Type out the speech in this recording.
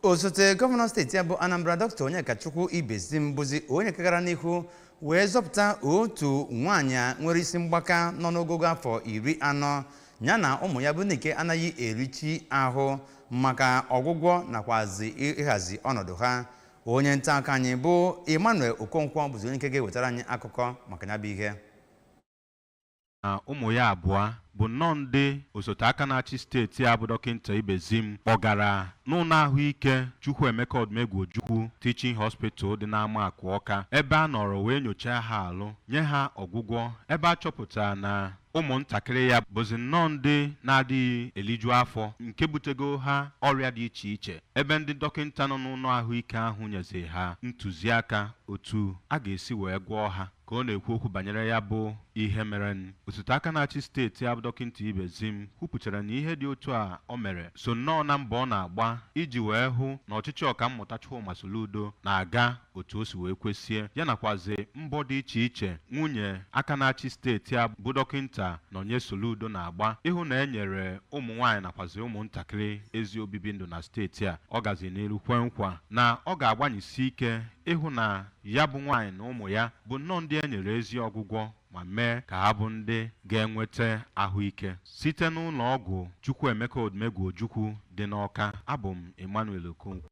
Osote gọvanọ steeti ya bụ Anambra, Dr. Onyekachukwu Ibezim, bụzi onye kagara n'ihu wee zọpụta otu nwaanyị nwere isi mgbaka nọ n'ogogo afọ 40 ya na ụmụ ya, bụ ndị nke anaghị erichi ahụ, maka ọgwụgwọ nakwazi ịhazi ọnọdụ ha. Onye nta akụkọ anyị bụ Emmanuel Okonkwo bụzi onye nke ga-ewetara anyị akụkọ maka ya bụ ihe. Na ụmụ ya abụọ bụ nnọọ ndị osote aka na-achị steeti a bụ Dọkịta Ibezim kpọgara n'ụlọ ahụike Chukwuemeka Odumegwu Ojukwu Teaching Hospital dị n'Amakụ Ọka, ebe a nọrọ wee nyochaa ha alụ, nye ha ọgwụgwọ, ebe a chọpụtara na ụmụntakịrị ya bụzi nnọọ ndị na-adịghị eliju afọ, nke butego ha ọrịa dị iche iche, ebe ndị dọkịta nọ n'ụlọ ahụike ahụ nyezi ha ntụziaka otu a ga-esi wee gwọọ ha. Ka ọ na-ekwu okwu banyere ya bụ ihe mere, osote aka na-achị steeti a bụ Dọkịta Ibezim kwupụtara na ihe dị otu a o mere so nnọọ na mbọ ọ na-agba iji wee hụ na ọchịchị Ọkammụta Chukwuma Soludo na-aga otu o si wee kwesie, ya nakwazi mbọ dị iche iche nwunye aka na-achị steeti a bụ Dọkịta Nonye Soludo na-agba ịhụ na e nyere ụmụ nwaanyị nakwazi ụmụntakịrị ezi obibi ndụ na steeti a. Ọ gazi n'iru kwe nkwa na ọ ga-agbanyesi ike ịhụ na ya bụ nwaanyị na ụmụ ya bụ nnọọ ndị e nyere ezi ọgwụgwọ ma mee ka ha bụ ndị ga-enweta ahụike. Site n'ụlọ ọgwụ Chukwuemeka Odumegwu Ojukwu dị n'Ọka, abụ m Emmanuel Okonkwo.